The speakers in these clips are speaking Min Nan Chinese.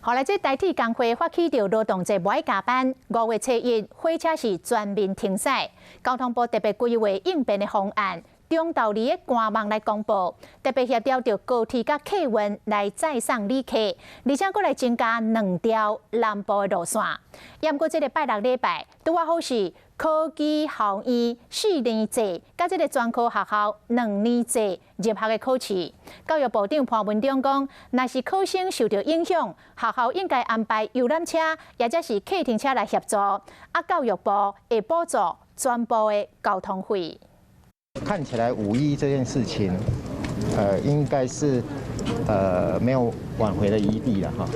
後來，這台鐵工會發起著勞動節無愛加班，5月初1火車是全面停駛。交通部特別規劃應變的方案，中晝佇个官網來公布，特別協調著高鐵佮客運來載送旅客，而且閣來增加兩條南部的路線。毋過這个拜六禮拜，拄仔好是科技學院4年制，佮這个專科學校2年制入學的考試。教育部長潘文忠講，若是考生受著影響，學校應該安排遊覽車，抑者是客廳車來協助。啊，教育部會補助全部的交通費。看起來五一這件事情，應該是沒有挽回的餘地了哈。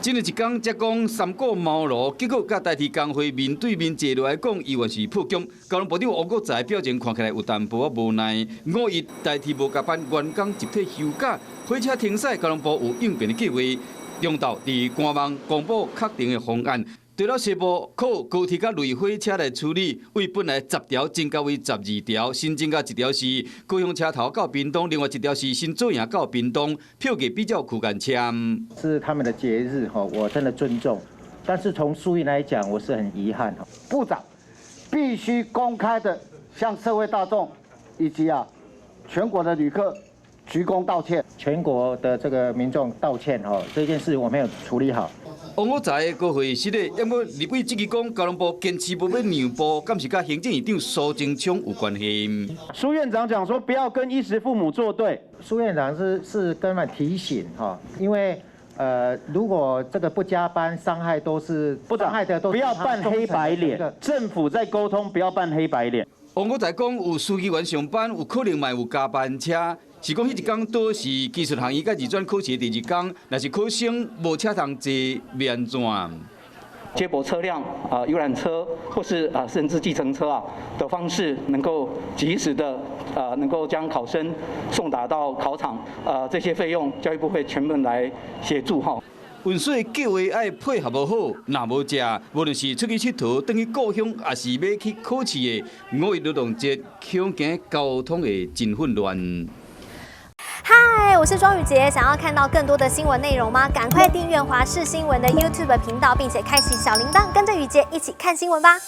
前一工才講三顧茅廬，結果佮台鐵工會面對面坐落來講，猶原是破局。交通部長王國材表情看起來有淡薄仔無奈。五一台鐵無加班，員工集體休假，火車停駛，交通部有應變的計劃。中晝佇官網公布確定的方案，除了西部靠高鐵佮類火車來處理，為本來10條增加為12條，新增加一條是高雄車頭到屏東，另外一條是新左營到屏東，票價比較區間車。是他們的節日哈，我真的尊重。但是從疏運來講，我是很遺憾。部長必須公開的向社會大眾以及全國的旅客鞠躬道歉，全國的這個民眾道歉哈，這件事我沒有處理好。王國材國會室咧，毋過立委質疑講，交通部堅持無欲讓步，敢是佮行政院長蘇貞昌有關係？蘇院長講說，不要跟衣食父母作對。蘇院長是跟他們提醒哈，因為如果這個不加班，傷害都是部長傷害的都不要扮黑白臉，政府在溝通，不要扮黑白臉。王國材講，有司機員上班，有可能嘛有加班車。是講彼一工拄是技術學院佮二專考試的第二工，若是考生無車通坐，欲按怎？接駁車輛啊、遊覽車或是甚至計程車的方式，能夠及時的能夠將考生送達到考場，這些費用教育部會全部來協助哈。運輸計劃愛配合無好，若無食，無論是出去𨑨迌、轉去故鄉，抑是欲去考試的，五一勞動節，恐驚交通會真混亂。嗨，我是莊宇傑，想要看到更多的新聞內容嗎？趕快訂閱華視新聞的 YouTube 頻道，並且開啟小鈴鐺，跟着宇傑一起看新聞吧。